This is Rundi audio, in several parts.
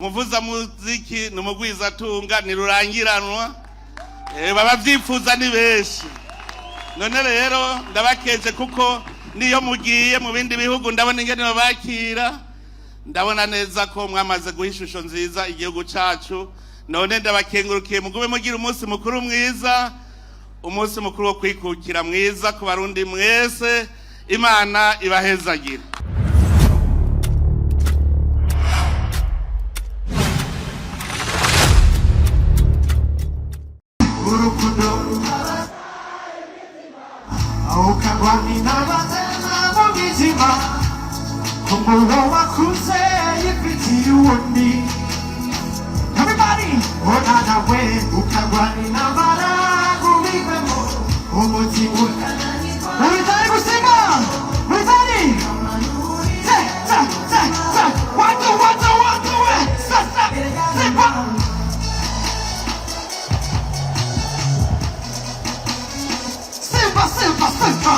Muvuzamuziki ni umugwizatunga ntirurangiranwa, babavyifuza ni benshi. None rero ndabakeje kuko niyo mugiye mu bindi bihugu ndabona ingene babakira, ndabona neza ko mwamaze guha ishusho nziza igihugu cacu. None ndabakengurukiye, mugume mugira umunsi mukuru mwiza, umunsi mukuru wo kwikukira mwiza ku Barundi mwese. Imana ibahezagire. Urukundo ukagwa inama mu mwijima, kumbura wakuze yifitiye uwundi. Everybody, onana we ukagwa intambara ubivemo umutima uri gusimba uri ta ta ta ta, one two one two one two sa sa simba. Simba, Simba, Simba!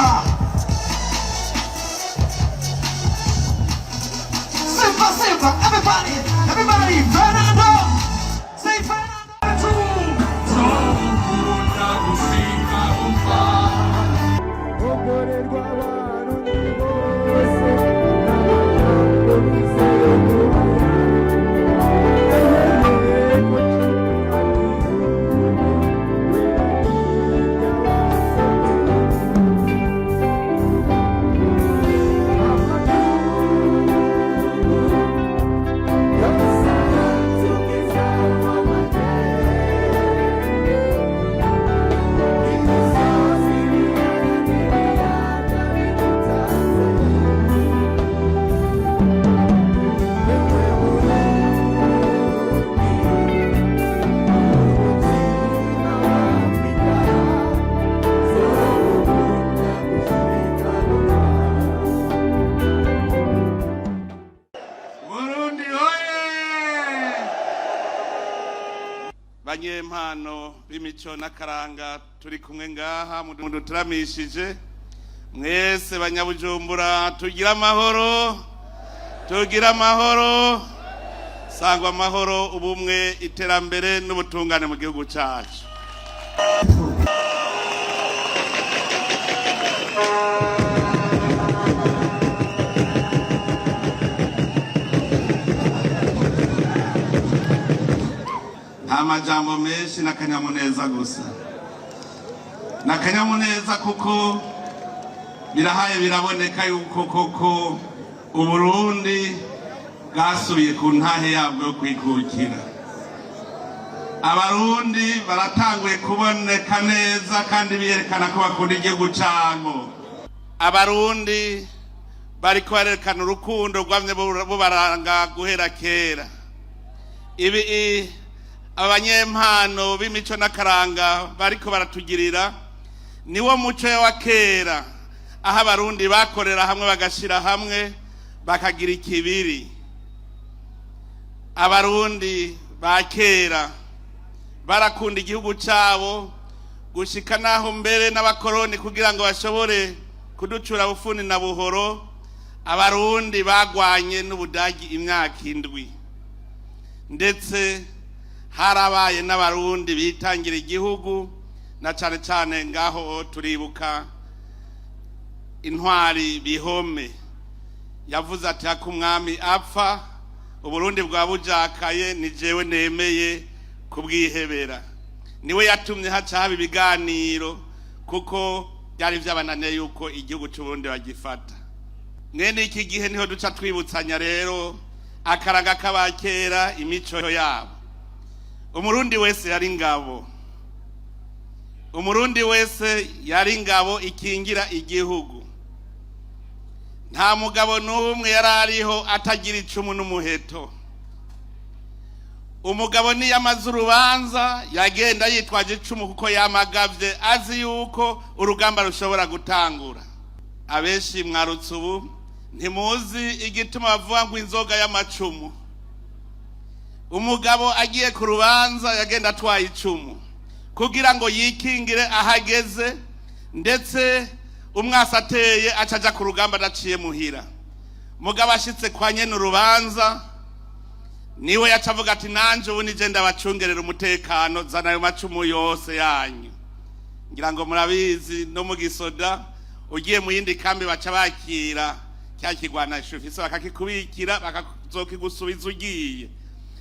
Simba, Simba! Everybody, everybody, Fernando! Say Fernando! Ongorerwa Abarundi bose n'abantu bizeye kubaya. Burundi oye! Banyempano b'imico n'akaranga turi kumwe ngaha muduturamishije mwese, Banyabujumbura, tugira amahoro, tugira amahoro, sangwa amahoro, ubumwe, iterambere n'ubutungane mu gihugu cacu. Nta majambo menshi, n'akanyamuneza gusa, n'akanyamuneza kuko birahaye biraboneka yuko koko Uburundi bwasubiye ku ntahe yabwo yo kwikukira. Abarundi baratanguye kuboneka neza kandi biyerekana ko bakunda igihugu cabo. Abarundi bariko barerekana urukundo rwamye bubaranga guhera kera. Ibi abanyempano b'imico n'akaranga bariko baratugirira niwo muco wa kera, aho Abarundi bakorera hamwe, bagashira hamwe, bakagira ikibiri. Abarundi ba kera barakunda igihugu cabo gushika naho mbere n'abakoroni kugira ngo bashobore kuducura bufuni na buhoro, Abarundi bagwanye n'Ubudagi imyaka 7, ndetse harabaye n'Abarundi bitangira igihugu, na cane cane ngaho turibuka intwari Bihome yavuze ati: "Hako umwami apfa Uburundi bwa bujakaye, ni jewe nemeye kubwihebera." Niwe yatumye haca haba ibiganiro kuko byari vyabananiye yuko igihugu c'Uburundi bagifata. Mwene iki gihe niho duca twibutsanya rero akaranga k'abakera, imico yabo. Umurundi wese yari ingabo, Umurundi wese yari ingabo ikingira igihugu. Nta mugabo n'umwe yari ariho atagira icumu n'umuheto. Umugabo niyo amaze urubanza yagenda yitwaje icumu kuko yamagavye azi yuko urugamba rushobora gutangura. Abenshi mwarutse ubu ntimuzi igituma bavuga ngo inzoga y'amacumu. Umugabo agiye ku rubanza yagenda atwaye icumu kugira ngo yikingire ahageze, ndetse umwasi ateye aca aja ku rugamba adaciye muhira. Mugabo ashitse kwa nyene urubanza Niwe yaca avuga ati: "Nanje ubu nije ndabacungerera umutekano, zana ayo macumu yose yanyu." Ngira ngo murabizi, no mu gisoda ugiye mu yindi kambi baca bakira cya kigwanasho ufise, bakakikubikira, bakazokigusubiza ugiye.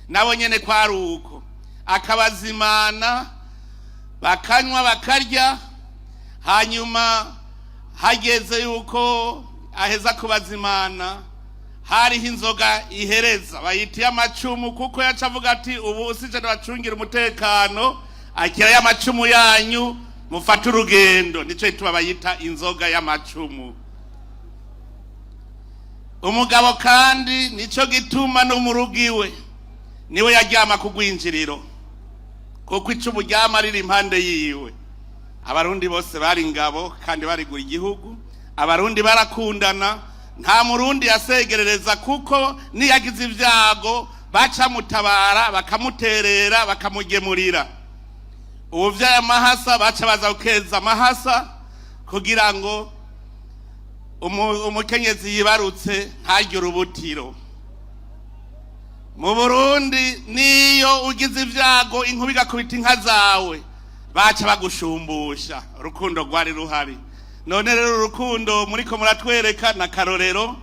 Nabo nyene kwari uko, akabazimana, bakanywa, bakarya. Hanyuma hageze yuko aheza kubazimana, hariho inzoga ihereza bayita iy'amacumu, kuko yaca avuga ati: "Ubu sije ndabacungira umutekano, akira y'amacumu yanyu, mufate urugendo." Nico gituma bayita inzoga y'amacumu. Umugabo kandi nico gituma no mu rugo iwe niwe yaryama ku rwinjiriro, kuko icumu ryama riri impande yiwe. Abarundi bose bari ingabo kandi barigura igihugu. Abarundi barakundana, nta Murundi yasegerereza, kuko niyagize ibyago baca mutabara, bakamuterera, bakamugemurira. Ubu vy'aya mahasa baca baza gukeza amahasa kugira ngo umukenyezi yibarutse ntagire urubutiro. Mu Burundi niyo ugize ibyago, inkuba igakubita inka zawe, baca bagushumbusha. Urukundo rwari ruhari. None rero urukundo muriko muratwereka na karorero.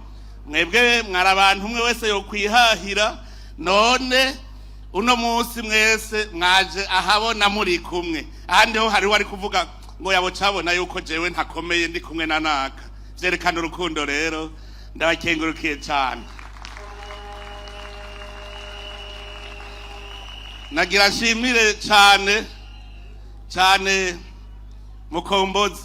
Mwebwe mwari abantu umwe wese yokwihahira, none uno munsi mwese mwaje ahabona muri kumwe. Ahandi ho hariho ari kuvuga ngo yabo cabona yuko jewe ntakomeye ndi kumwe na naka. Vyerekana urukundo. Rero ndabakengurukiye cane. Nagira nshimire cane cane Mukombozi.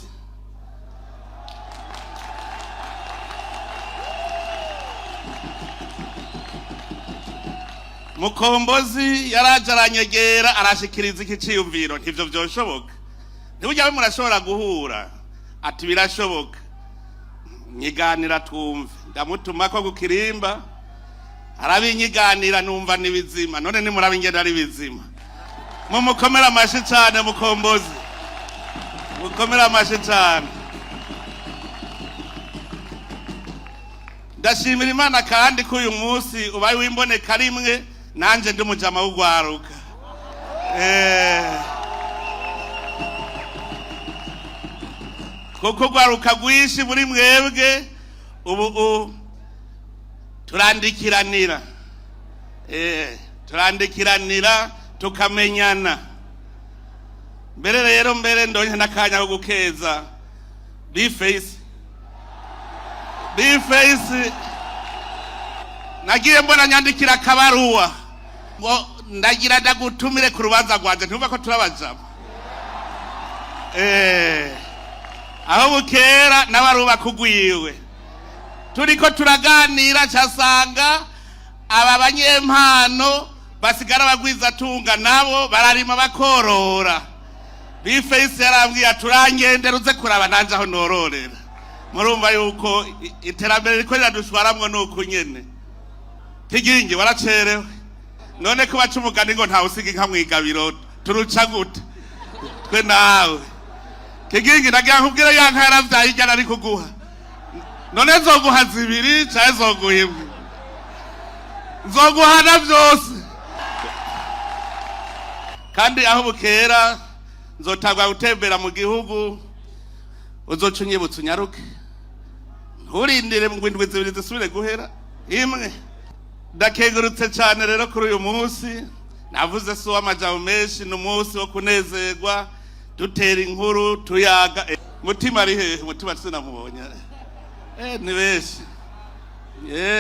Mukombozi yaraje aranyegera, arashikiriza iki ciyumviro: "Ntivyo vyoshoboka, ntibujya murashobora guhura?" Ati: "Birashoboka, nyiganira twumve." Ndamutuma ko kukirimba, arabinyiganira, numva ni bizima. None nimuraba ingene ari bizima, mumukomere amashi cane. Mukombozi, mukomere amashi cane. Ndashimira Imana kandi ko uyu munsi ubaye w'imboneka rimwe, nanje ndi umujama w'ugwaruka. Kuko ugwaruka rwinshi muri mwebwe ubu turandikiranira, turandikiranira, tukamenyana. Mbere rero, mbere ndonke n'akanya ko gukeza B-Face. B-Face nagiye mbona nyandikira akabaruwa ngo: "Ndagira ndagutumire ku rubanza rwanje." Ntumva ko turabajama? Aho bukera n'abarubaka ugwiwe turiko turaganira, casanga aba banyempano basigara bagwizatunga, nabo bararima, bakorora. B-Face yarambwiye ati: "Urangendera uze kuraba nanje aho nororera." Murumva yuko iterambere riko riradushwaramwo nuku nyene. Kigingi, waracerewe. None ko baca umugani ngo ntawe usiga inka mw'igabiro, turuca gute twe nawe? Kigingi, nagira nkubwire, ya nka yaravyaye ijana ari kuguha. None nzoguha zibiri canke nzoguha imwe? Nzoguhana vyose. Kandi aho bukera nzotangwa gutembera mu gihugu, uzoca unyibutsa unyaruke, nturindire ngo indwi 2 zisubire guhera imwe. Ndakengurutse cyane rero kuri uyu munsi. Navuze si uw'amajambo menshi, ni umunsi wo kunezerwa, dutera inkuru, tuyaga. Mutima ari hehe? Mutima sinamubonye. Ni benshi.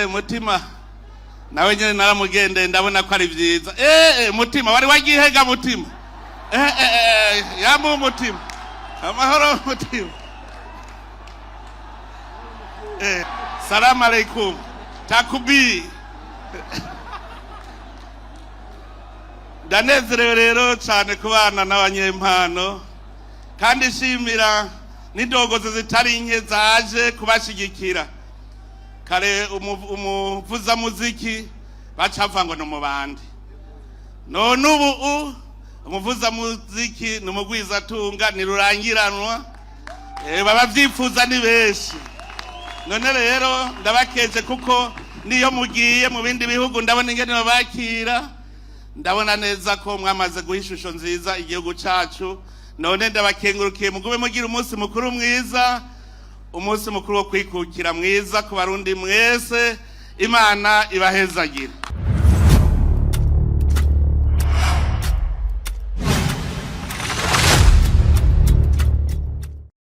Mutima nawe nyene naramugendeye, ndabona ko ari vyiza. Mutima wari wagihega. Mutima, yamu mutima, amahoro mutima. Salamu alaikum, takubi. Ndanezerewe rero cyane kubana n'abanyempano, kandi nshimira n'indongozi zitari nke zaje kubashigikira. Kare umuvuzamuziki bacapfa ngo ni umubandi, none ubu umuvuzamuziki ni umugwizatunga, ni rurangiranwa. Baba byifuza ni benshi. None rero ndabakeje kuko Niyo mugiye mu bindi bihugu, ndabona ingene babakira, ndabona neza ko mwamaze guha ishusho nziza igihugu cacu. None ndabakengurukiye, mugume mugira umunsi mukuru mwiza, umunsi mukuru wo kwikukira mwiza ku Barundi mwese. Imana ibahezagire.